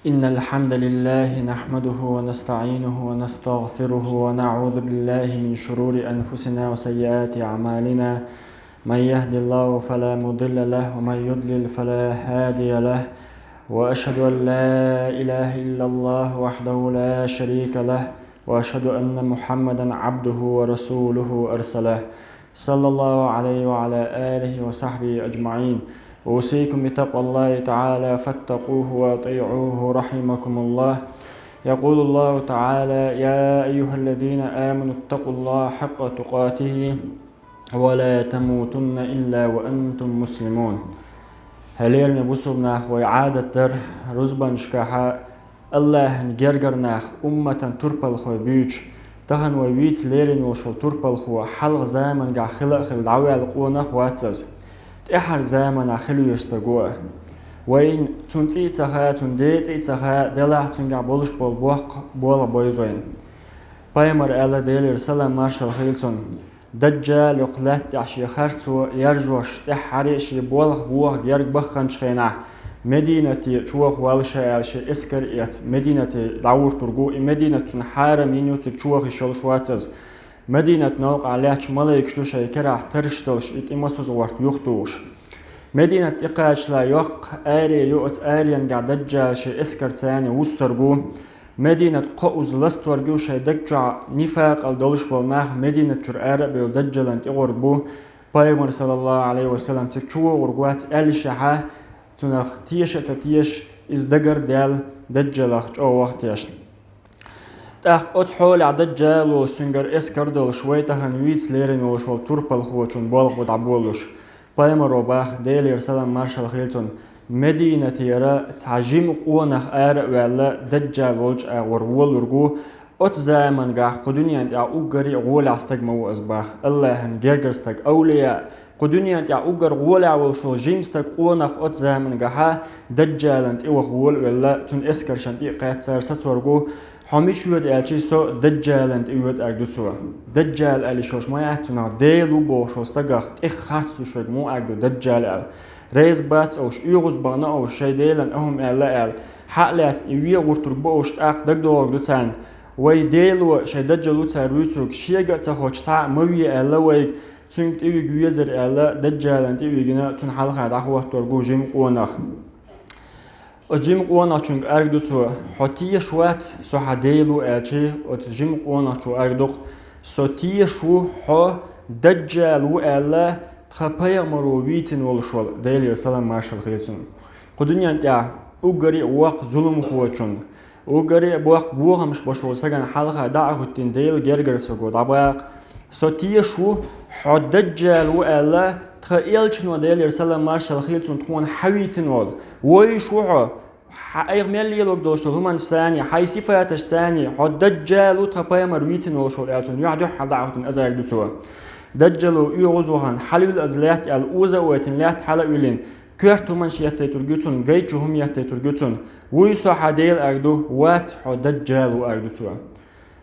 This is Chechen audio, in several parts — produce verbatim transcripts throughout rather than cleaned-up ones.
إن الحمد لله نحمده ونستعينه ونستغفره ونعوذ بالله من شرور أنفسنا وسيئات أعمالنا. من يهد الله فلا مضل له ومن يضلل فلا هادي له. وأشهد أن لا إله إلا الله وحده لا شريك له. وأشهد أن محمدا عبده ورسوله أرسله. صلى الله عليه وعلى آله وصحبه أجمعين. أوصيكم بتقوى الله تعالى فاتقوه وأطيعوه رحمكم الله. يقول الله تعالى: يا أيها الذين آمنوا اتقوا الله حق تقاته ولا تموتن إلا وأنتم مسلمون. Хьалерме бусулба нах, вай Ӏадат дар рузбанашкахьа Аллахьан гергара нах, умматан турпалхой буьйцуш, тахан вай вийца лерина волуш волу турпалхо хьалха замангахь хила а хилла дӀаваьлла къонах вац иза. ТӀаьхьара заманахь хила веза стаг ву. Вайна цунна цӀий а ца хаьа, цунна ден цӀий а ца хаьа, делахь цуьнгахь болуш болу боккха болх бойза вайна. Пайхамар аьлла, Делера салам маршалла хуьлда цунна: Даджал йоккха лаьтта тӀехь шен харцо яржош тӀаьххьара шен болх боху герга бахханчу хенахь, Мединате чохвалла ша аьлла шен эскар а эцна, Мединате дӀагӀуртург ву, и Мединат цунна хьарам йина ю, цуьнан чохуш йолуш вац иза. Мединат новкъахь лаьтташ малайкаш ду шайн керахь тарраш долуш, и тӀе масазгӀорта юхатухуш. Мединат тӀекхачале йоккха аре ю, оцу аренгахь Даджал шен эскарца вуссург ву. Мединат кхоуза ласторг ю, шайн даг чохь нифакъал долуш болу нах Мединат чуьра ара а бевлла Даджалан тӀегӀург бу. Пайхамар, саллаллаху Ӏалайхи ва саллам, цига чу вогӀург вац аьллашехьа, цунах теша а ца теша, иза дагар а даьлла, Даджалах чӀогӀа ваха тешна. ТӀаккха оцу хьолехь Даджало цуьнгара эскар долуш, вай тахана вийца лерина волуш волу турпалхочун болх бу дӀаболуш. Пайхамаро баха, Делера салам маршалла хуьлда цунна, Мединатера цхьа жима къонах ара а ваьлла, Даджал волчу агӀор волург ву. Оцу замангахь кху дуьнен тӀехь уггаре а гӀолехь стаг ма ву иза баха, Аллахьан гергара стаг, авлия. Кху дуьнен тӀехь уггар гӀолехь волуш волу жима стаг, къонах оцу замангахьа Даджалан тӀе ваха вола а велла, цуьнан эскаршна тӀе а кхаьчна цара сацорг ву. Хьо мича воьду аьлча, со Даджалан тӀе воьду аьлла ду цо. Даджал аьлла йиш йолуш ма яц цунах, Дела ву бохуш волу стагах тӀех харц ду шуьга муха аьлла ду Даджал аьлла. Реза бац олуш, оьгӀаз бахана олуш, шайн Делан а хӀума аьлла аьлла, хьа а лаьцна и вен гӀуртург бу олуш, тӀаккха дагадогӀург ду царна: вай Дело шайн Даджал ву цара вуьйцург, шега а ца хоттуш цхьа а ма ве аьлла вайга, цуьнга тӀе вига везара аьлла, Даджалан тӀе а вигина, цунна хьалха дӀахӀотторг ву жима къонах. Оцу жима къонахчуьнга аьлла ду цо: хьо тешаш вац, со хьан Дела ву аьлча, оцу жима къонахчо аьлла ду-кх: со тешаш ву, хьо Даджал ву аьлла, тхан пайхамаро вийцина волуш волу, Делера салам маршалла хуьлда цунна. Кху дуьнен тӀехь уггаре а воккха зуламхочун, уггаре а боккха бохамаш беш волу сагана хьалха дӀа а хӀоьттина, Делан гергара стаг ву, дӀабаха: со тешаш ву, хьо Даджал ву аьлла, тхан элчано, Делера салам маршалла хуьлда цунна, тхуна хьан вийцина волу. Вуьйш ву хьо, хьан айхьа мел лелорг долуш долу хӀуманаш санна, хьайн сифаташ санна, хьо Даджал ву, тхан пайхамар вийцина волуш волу аьлла, цунна юьхь дуьххьал дӀа а хӀоьттина, аза аьлла ду цо. Даджало оьгӀаз вахана, хьалавилла иза лаьтта аьлла, оза а вайтина, лаьтта хьала а виллина, коьрта хӀуманаш еттайтург ю цунна, гайчу хӀума еттайтург ю цунна. Вуй со хьан Дела аьлла ду, вац, хьо Даджал ву аьлла ду цо.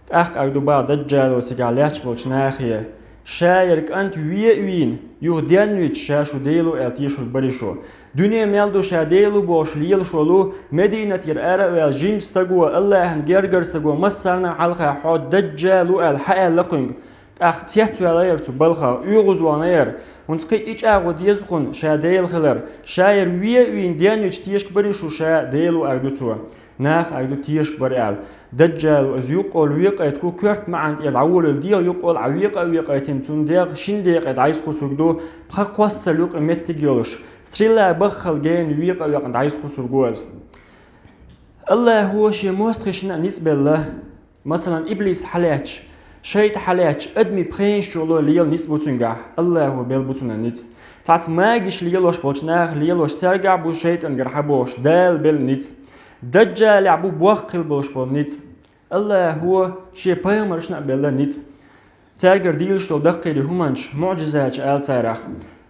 ТӀаккха аьлла ду баха Даджало цигахь лаьтташ болчу нахе: ша яра кӀант ве а вийна, юха денвича, ша шу Дела ву аьлла тешург бара шу. Дуьне мел ду ша Дела ву бохуш лелаш волу, Мединатера ара а ваьлла жима стаг ву, Аллахьан гергара стаг ву, массарна а хьалха хьо Даджал ву аьлла хьан аьлла кхуьнга. ТӀаккха цецваьлла яра цу балхах, оьгӀаз вахана яра. ХӀунца кхин а тӀечӀагӀо деза кхунна ша Дела хилар. Ша яра ве а вийна, денвича, тешарг бара шу ша Дела ву аьлла ду цо. Наха аьлла ду тешарг бара аьлла. Даджало иза юккъехула векъайтарг ву, коьрта маьӀна тӀера дӀаволавелла, дегӀ юккъехула Ӏа векъа а векъайтина, цунна дегӀ шина декъе дӀайса кхуьссург ду, пхи кхоссал юккъе меттиг йолуш, стрела баххал гена векъа а векъна дӀайса кхуьссург ву иза. Аллахьо шен мостагӀашна а ницкъ белла. Масалан, иблис хьалаьцча, шайтӀа хьалаьцча, адамийн пхенаш чу лела ницкъ бу цуьнгахь, Аллахьо белла бу цунна ницкъ. Цхьацца магиш лелош болчу наха лелош, цаьргахь а бу шайтӀангара хьан бохуш, Дала белла ницкъ. Даджалехь бу боккха хила болуш болу ницкъ. Аллахьо шен пайхамаршна а белла ницкъ. Цаьргара дийлаш долу даккхийрий хӀуманаш, муӀжизаташ ала царах.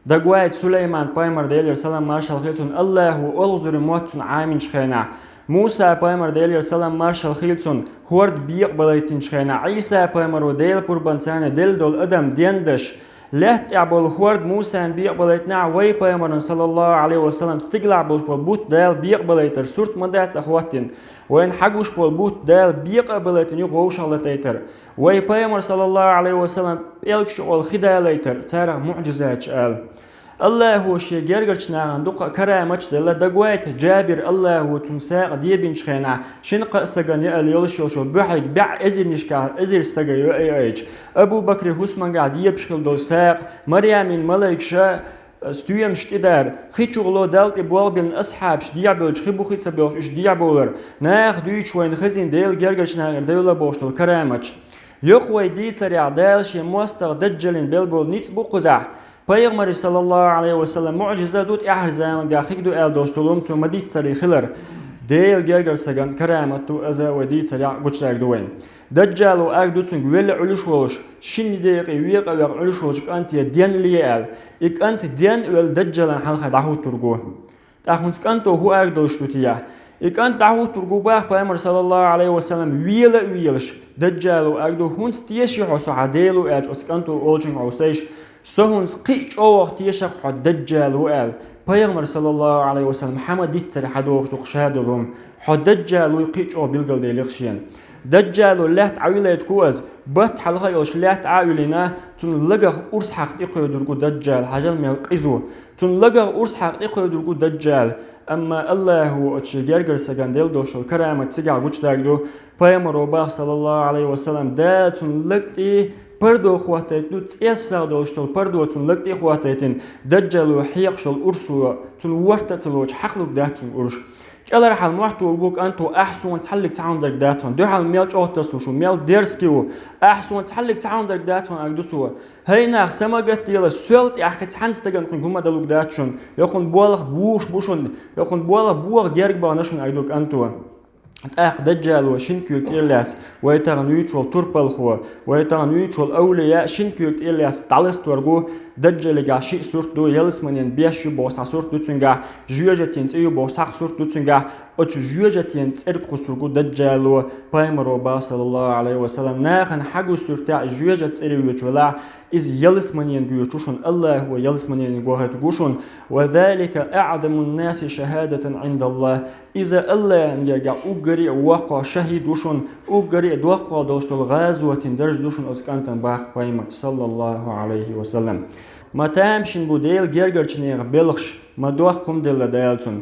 Дагвайта Сулайман пайхамар, Делера салам маршалла хуьлда цунна, Аллахьо олхазарийн мотт цунна Ӏаминчу хенахь, Муса пайхамар, Делера салам маршалла хуьлда цунна, хӀорда бекъабалийтинчу хенахь, Ӏийса пайхамаро Делан пурбанца делла долу адам дендаш, Лаьтта тӀехь болу хӀорд Мусана бекъабалийтинехь, вай пайхамаран, саллаллаху Ӏалайхи ва саллам, стигалахь болуш болу бутт Дала бекъабалийтар сурт ма дац цкъа хӀоттийна. Вайна хьагуш болу бутт Дала бекъабалийтина юха вовшахлатайтар. Вай пайхамар, саллаллаху Ӏалайхи ва саллам, пӀелгаш чу гӀолу хи далийтар, царах муӀжизаташ ала. Аллахо шен гергарчу нахана дукха караматаш делла, дагавайта Джабир, Аллахо цунна сагӀа дебинчу хенахь, шина-кхаа стагана яъал йолуш йолчу буьхьиг бӀе эзарнашкахь эзар стага йоьайча, Абу Бакри хӀусамангахь дебаш хилла долу сагӀа, Марьямин малайкаша, стоьмаш тӀедара, хи чу гӀоло Далла тӀе болх биллина асхьабаш дехьабевлча, хи бухий ца боьлхуш уьш дехьабовлар, наха дуьйцуш вайна хезна Делан гергарчу нахера девлла бохуш долу караматаш. Йоккха вай дийцарехь, Дала шен мостагӀа Даджалин белла болу ницкъ бу кхузахь. Пайхамаре, саллаллаху Ӏалайхи ва саллам, муӀжиза ду, тӀаьхьарчу замангахь хиг ду аьлла долуш долу хӀума цо ма-дийццара хилар. Делан гергара стаган карамат ду, иза вай дийцарехь гучудаьрг ду вайна. Даджало аьрг ду цуьнга велла Ӏуьллуш волуш, шина декъе векъа а векъа Ӏуьллуш волчу кӀанте денле аьлла. И кӀант ден а велла Даджалан хьалха дӀахӀуттург ву. ТӀаккха хӀинца кӀанто хӀун аьрг долуш ду те? И кӀант дӀахӀуттург ву боху пайхамар, саллаллаху Ӏалайхи ва саллам, вела а велаш, Даджало аьрг ду, хӀинца теший хьо со хьан Дела ву аьлча, оцу кӀанто олучуьнга хьо ву сайша, со хӀинца кхин а чӀогӀа тешах хьо Даджал ву аьлла. Пайхамар, саллаллаху Ӏалайхи ва саллам, хьан ма-дийццара хьан дохуш ду-кх ша долу хӀума. Хьо Даджал вуй кхин а чӀогӀа билгалделира шена. Даджало лаьтта Ӏан вилийта ку иза, батт хьалха а йолуш лаьтта Ӏан а вилийна, цунна лагах урс хьакха тӀекхуьйдург ву Даджал, хьажал мел къиза ву. Цунна лагах урс хьакха тӀекхуьйдург ву Даджал. Амма Аллахо оцу шен гергара стагана делла долуш долу карамат цигахь гучудаьрг ду, пайхамаро боху, саллаллаху Ӏалайхи ва саллам, Дала цунна лаг тӀе пардо хӀоттийта ду, цӀессагӀа долуш долу пардо цунна лаг тӀе а хӀоттийтина, Даджало хьекхаш долу урсо цунна ворта а ца лоцуш, хьакхалург дац цуьнга урс. КӀелхьархьал мохь тухуш бу кӀанто, ахь суна цхьаллиг ца хьундерг дац хьуна, дуьхьал мел чӀогӀа тасалуш ву, мел дерзкий ву, ахь суна цхьаллиг ца хьундерг дац хьуна аьрг ду цо. ХӀай нах, са ма гатделаш, сол тӀехь кхин цхьана стагана кхуьнга хӀума далург дац шуна, йокхун болх бухуш бу шуна, йокхун болх боха герга бахана шуна аьрг ду кӀанто. ТӀаккха Даджало шина куьйга тӀера лаьцна, вай тахана вуьйцуш волу турпалхо, вай тахана вуьйцуш волу авлия шина куьйга тӀера лаьцна дӀаластор ву. Даджалигахь шиъ сурт ду, ялсаманин беш ю боху цхьа сурт ду цуьнгахь, жоьжатин цӀе ю боху цхьа сурт ду цуьнгахь, оцу жоьжатин цӀерга кхуссург ву Даджало, пайхамаро боху, саллаллаху Ӏалайхи ва саллам, нахана хьагуш суртехь жоьжат цӀера воьдуш велахь, иза ялсаманин воьдуш ву шуна, Аллахо ялсаманин вохуьйтург ву шуна, ва залика аӀзамун-наси шахӀадатан Ӏиндаллах. Иза Аллахьан гергахь уггаре а воккхо шахӀид ву шуна, уггаре а доккхо долуш долу гӀазотин даржа ду шуна оцу кӀантана боху пайхамар, саллаллаху Ӏалайхи ва саллам. Ма тамашийна бу Делан гергарчу нехан белхаш, ма доккха хӀума делла Дала цунна.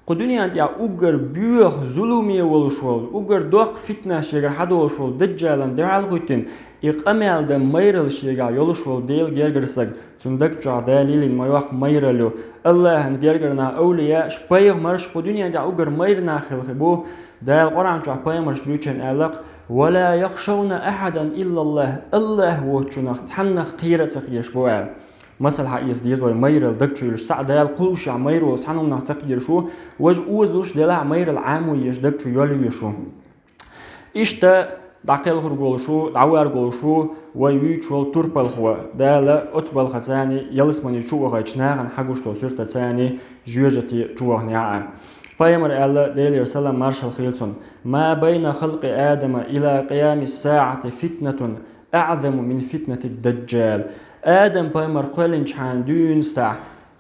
Кху дуьнен тӀехь уггар боьха зуламе волуш волу, уггар доккха фитнаш шегара хьадолуш волу Даджалан дуьхьал хӀуьттина, и къамел дан майралла шегахь йолуш волу Делан гергара стаг, цунна даг чохь Дала йиллина ма йоккха майралла ю. Аллахьан гергара нах, авлияаш, пайхамарш, кху дуьнен тӀехь уггар майра нах хилла бу. Дала Къуръан чохь пайхамарш буьйцуш аьлла-кх: «Ва ла яхшавна ахьадан иллаллах», Аллах воцучунах цхьаннах кхера а ца кхераш бу аьлла. Масала хьаэца деза вай майралла даг чу йолуш, цхьаъ Дала кхуллушехь майра волуш цхьана хӀуманах ца кхераш ву, важа озалуш делахь а майралла Ӏамо езаш даг чу йолуьйтуш ву. Иштта дӀакхелхург волуш ву, дӀаварг волуш ву вай вуьйцуш волу турпалхо. Дала оцу балхацани ялсамани чу вахийтинчу нахана хьагуш долу суьртацани жоьжате чу вахана яхьа. Пайхамар аьлла, Делера салам маршалла хуьлда цунна: «Ма байна халкъи Адама ила къиямис-саӀати фитнатун аӀзаму мин фитнатид-даджал». Адам пайхамар кхоьллинчхьана дуьйна стахь,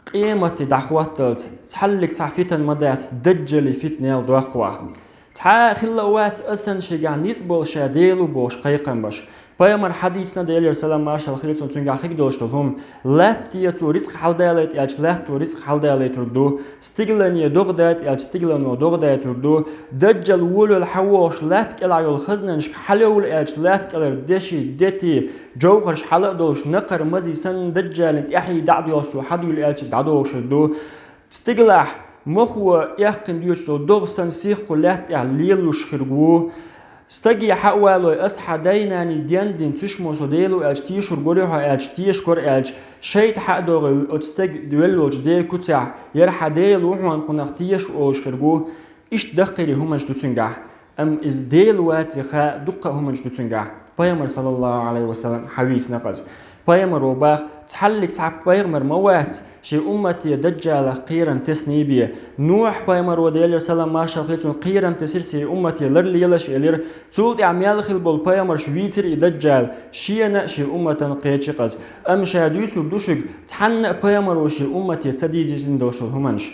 къематде дӀахӀотталц цхьаллиг цхьа фитна ма дац, Даджали фитнел доккхох. Цхьа а хилла а вац аса санна шегахь ницкъ болу ша Дела ву бохуш кхайкхам беш. Пайхамар хьадийцина, Делера салам маршалла хуьлда цунна, цуьнгахь хиг долуш долу хӀума: латте цо рицкъ хьаладалайта аьлча, латто рицкъ хьаладалайтург ду, стиглане догӀа дайта аьлча, стиглано догӀа дайтург ду, Даджал волавелла хьавогӀуш латта кӀелахь йолу хазнанашка хьалайовла аьлча, латта кӀелара деши, дети, жовхӀарш хьала а долуш, накхара мази санна Даджалин тӀаьхьий дӀа а доьлхуш цо хьадуьйла аьлча, дӀадохуш ду. Стигалахь мохо эккхина доьдуш долу догӀа санна сихха кху лаьтта тӀехь лелалуш хирг ву. Стаге хьа а валой, аса хьан дай-наний ден дина, цуьш мо со Дела ву аьлча, тешар гур ю хьо аьлча, тешаш гур аьлча, шайта хьа а догӀий, оцу стеган веллачу ден куцехь, яра хьан Дела ву хьуна, кхунах теша олуш хирг ву. Иштта даккхийрий хӀуманаш ду цуьнгахь. Амма иза Дела вац и хаа дуккха а хӀуманаш ду цуьнгахь. Пайхамар, саллаллаху Ӏалайхи ва саллам, хьавийцина-кх иза. Пайхамаро бах, цхьаллиг цхьа пайхамар ма вац, ший уммате Даджалах кхерам тесний бе. Нухь пайхамаро, Делера салам маршал хилла цунна, кхерам тесира ший уммате ларлелаш элира. Цул тӀаьхьа мел хилла болу пайхамарш вийцира и Даджал, шена а, ший умматан кхечи къаз. Амма ша дуьйцург ду шуьга, цхьанна а пайхамаро ший уммате ца дийзина долуш долу хӀуманаш.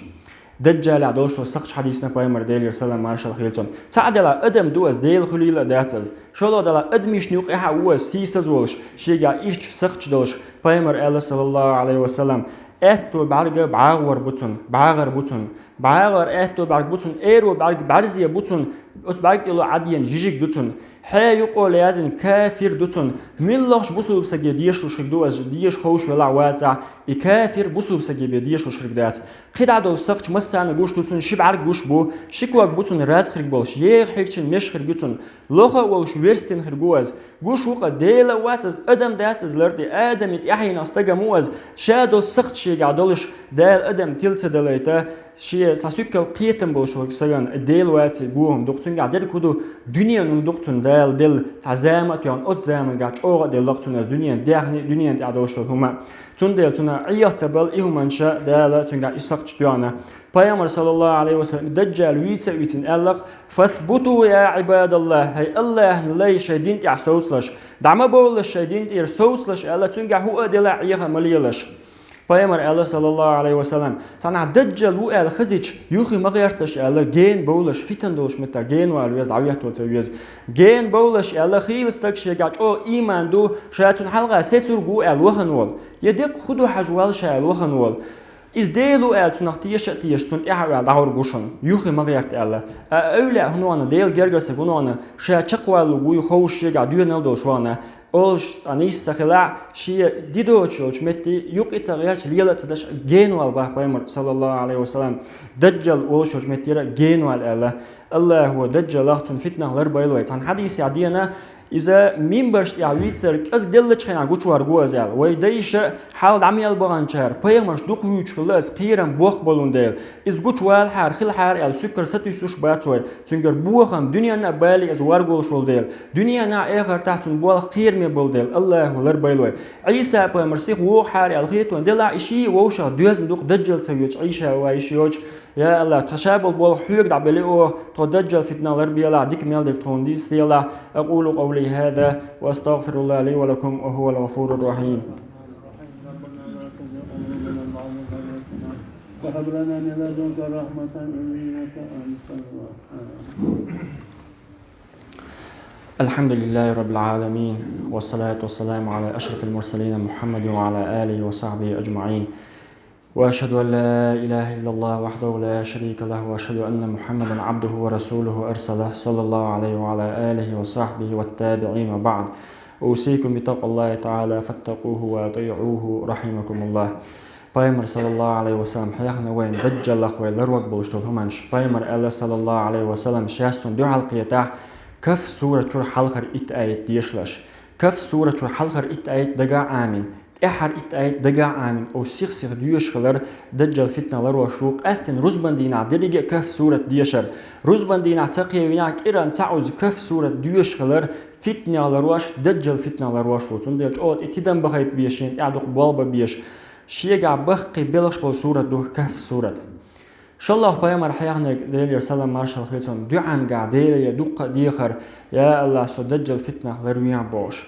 Даджалехь долуш долу сакхташ хьадийцина пайхамар, Делера салам маршал хилла цунна. Цхьаъ делахь адам ду аса, Дела хуьлийла а дац аса. ШолгӀа делахь адамашна юкъехь а ву аса, сийсаз волуш, шегахь ирча сакхташ долуш. Пайхамар аьлла, саллаллаху Ӏалайхи ва саллам, аьтту бӀаьрга бӀагӀар бу цунна, бӀагӀар бу цунна, бӀагӀар аьтту бӀаьрга бу цунна, аьрру бӀаьрга бӀаьрзе бу цунна, оцу бӀаьрга тӀе ло Ӏадъена жижиг ду цунна. Хье юкъо лаьзна кафир ду цунна. Муьлххачу бусулба саге дешалуш хир ду аса, деша ховш велахь вацахь, и кафир бусулба саге бен дешалуш хир дац. КхидӀа долу сакхташ массарна гуш ду цунна, ши бӀаьрг гуш бу, ши ког бу цунна раз хир болуш, еха хьегчина меш хир ю цунна, лоха а волуш верстина хир ву аса. Гуш ву-кха, Дела а вац аса, адам дац аса лар тӀе, Адаме тӀаьхьенах стаг а ма ву аса, ша долу сакхт шегахь долуш, Дала адам тила ца далайта, шен цхьа суьркалла кхетам болуш волу стагана, Дела вац и бохам дукха, цуьнгахь дерг хӀун ду, дуьненан дукха цунна Дала делла, цхьа зама а тоьхна, оцу замангахь чӀогӀа а делла-кх цунна аса дуьненан даьхни а, дуьненан тӀехь долуш долу хӀума. Цундела цунна Ӏеха ца бала и хӀуманаш а, Дала цуьнгахь и сакхташ тоьхна. Пайхамар, саллаллаху Ӏалайхи ва саллам, Даджал вийца а вийцина аьлла-кх: «Фасбуту, я Ӏибадаллах, хӀай Аллахьан лай, шайн дин тӀехь совцалаш, дӀа ма бовлалаш шайн дин тӀера, совцалаш», аьлла, цуьнгахь хӀуъа а делахь, Ӏеха а ма лелаш. Пайхамар аьлла, саллаллаху Ӏалайхи ва саллам, цхьанхьа Даджал ву аьлла хезча, юххе ма гӀерташ аьлла, гена бовлаш, фитна долуш меттехь гена вала веза, дӀавоьттал ца веза. Гена бовлаш аьлла, хийла стаг шегахь чӀогӀа ийман ду, ша цунна хьалха сецург ву аьлла вахана волу. Я деккъа хӀун ду хьажа вала ша аьлла вахана волу. Иза Дела ву аьлла цунах теша а тешаш, цунна тӀаьхьа а ваьлла дӀагӀур гу шуна, юххе ма гӀерта аьлла. А эвлаяъ хӀун вахана, Делан гергара стаг хӀун вахана, ша чекхваллалург вуй ховшаш шегахь доьналла долуш вахана, олуш цкъа нийса ца хилахь, шен дидочу йолчу метте юкъа а ца гӀерташ, лела а ца деш, гена вала бах пайхамар, саллаллаху Ӏалайхи ва саллам, Даджал волуш йолчу меттера гена вала аьлла. Аллахо Даджалах, цунна фитнах ларбойла вай. Цхьана хьадисехь деана, иза минбарш тӀехь вийцар кӀезиг деллачу хенахь гучуварг ву аса аьлла. Вай дайша хьал дӀа мел баханчара, пайхамарш дукха вуьйцуш хилла аса, кхерам боккха болун дела. Иза гучувалахьара, хилахьара аьлла, суьркара сатуьйсуш бац вай. Цуьнгара бохам дуьненна а бале иза варг волуш волу дела. Дуьненахь, эхартахь цунна болх кхераме болу дела. Аллахо ларбойла вай. Ӏийса пайхамар сиха вогӀухьара аьлла хетон делахь, и ший вовшах доьзна дукха Даджал ца воьдуш, Ӏийша ван йиш йоцуш. Я Аллах, тхан ша болу болх хьоьга дӀабели оха, тхо Даджал фитнах ларбелахь, дика мел дерг тхуна дицделахь. أقول قولي هذا وأستغفر الله لي ولكم وهو الغفور الرحيم. وهب لنا من لدنك رحمة إنك أنت الوهاب. الحمد لله رب العالمين، والصلاة والسلام على أشرف المرسلين محمد وعلى آله وصحبه أجمعين. وأشهد أن لا إله إلا الله وحده لا شريك له، وأشهد أن محمدا عبده ورسوله أرسله صلى الله عليه وعلى آله وصحبه والتابعين وبعد. أوصيكم بتقوى الله تعالى فاتقوه وأطيعوه رحمكم الله. Пайхамар, саллаллаху Ӏалайхи ва саллам, хьехна вайна Даджалах вай ларварг болуш долу хӀуманаш. Пайхамар аьлла, саллаллаху Ӏалайхи ва саллам, шаьш цунна дуьхьал кхетахь, Каф сурат чуьра хьалхара итт аят дешалаш. Каф сурат чуьра хьалхара итт аят дагахь Ӏамийна. ТӀаьххьара итт аят дагахь Ӏамийна, оцу сих-сиха доьшуш хилар, Даджал фитнах ларвеш ву, къаьстина рузбан дийнахь дерриге а Каф сурат дешар. Рузбан дийнахь ца кхевинехь, кӀиран ца Ӏуза Каф сурат доьшуш хилар, фитнех ларвеш, Даджал фитнах ларвеш ву. Цундела чӀогӀа тӀе тидам бахийта беза, шена тӀехь дукха болх бан беза. Шегахь баккхий белхаш болу сурат ду Каф сурат. ШолгӀа пайхамар хьехнарг, Делера салам маршалла хилла цунна, дуьхьангахь Деле дуккха а дехар: «Я Аллах, со Даджал фитнах ларвехьа», – бохуш.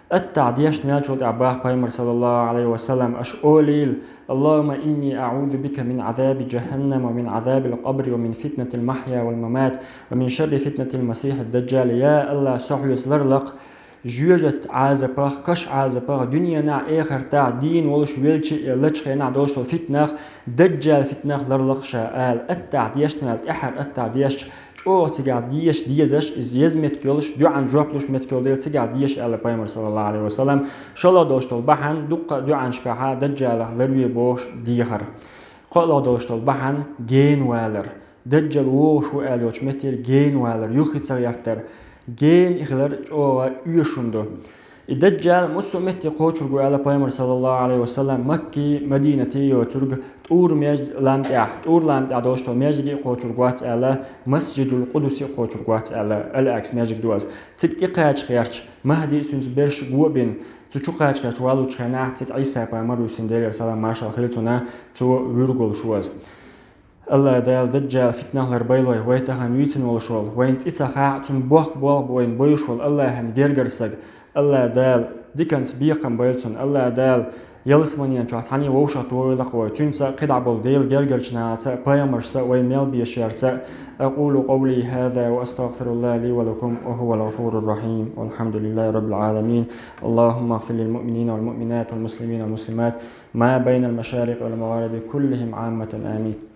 Аттахьа дешна ваьллачул тӀаьхьа баха пайхамар, саллаллаху Ӏалайхи ва саллам, аша олийла: «اللهم إني أعوذ بك من عذاب جهنم ومن عذاب القبر ومن فتنة المحيا والممات ومن شر فتنة المسيح الدجال». Я Аллах, со хьоьца ларлакх жоьжат Ӏазапах, каш Ӏазапах, дуьненахь, эхартахь, дийна волуш велча а лачу хенахь долуш долу фитнах, Даджал фитнах ларлакх ша, ала аттахьа дешна ваьлла, тӀаьххьара аттахьа дешча, чӀогӀа цигахь деша дезаш, иза еза меттиг йолуш, дуьхьан жоп луш меттиг йолу дела цигахь деша аьлла пайхамар, саллаллаху Ӏалайхи ва саллам. ШолгӀа долуш долу бахьана дуккха а дуьхьанашкахьа Даджалах ларве бохуш дехар. КхоалгӀа долуш долу бахьана гена валар. Даджал вогӀуш ву аьлла йолчу меттера гена валар, юххе ца гӀертар, гена и хилар чӀогӀа оьшуш хӀума ду. И Даджал массо а метте кхочург ва аьлла Пайхамар, саллаллаху алейхи ва саллам, Макки, Мадинати йоцург ТӀур меж-, лам тӀехь, ТӀур лам тӀехь долуш долу межиге а кхочург вац аьлла, Масджидул Къудусе а кхочург вац аьлла, Ал-Акса межиг ду аса. Цига тӀекхача гӀерташ, Махди а цуьнца берш го а бина, цу чу кхача гӀерташ валучу хенахь, цига Ӏийса пайхамар вуьсина, Делера салам маршалла хила цунна, цо вуьрг волуш ву аса. Алла Дала Даджал фитнах лар байла вай, вай тахана вийцина волуш волу, вайна цӀе ца хаьа, цунна боккха болх бу вайна бойуш волу Аллахьан гергара саг. Алла Дала диканца бекхам байла цунна. Алла Дала ялсаманен чохь цхьаьна вовшахтохийла-кх вай, цуьнца а, кхидӀа болу Делан гергарчу нахаца а, пайхамаршца а, вай мел бешарца а. أقول قولي هذا وأستغفر الله لي ولكم وهو الغفور الرحيم والحمد لله رب العالمين. اللهم اغفر للمؤمنين والمؤمنات والمسلمين والمسلمات ما بين المشارق والمغارب كلهم عامة. آمين.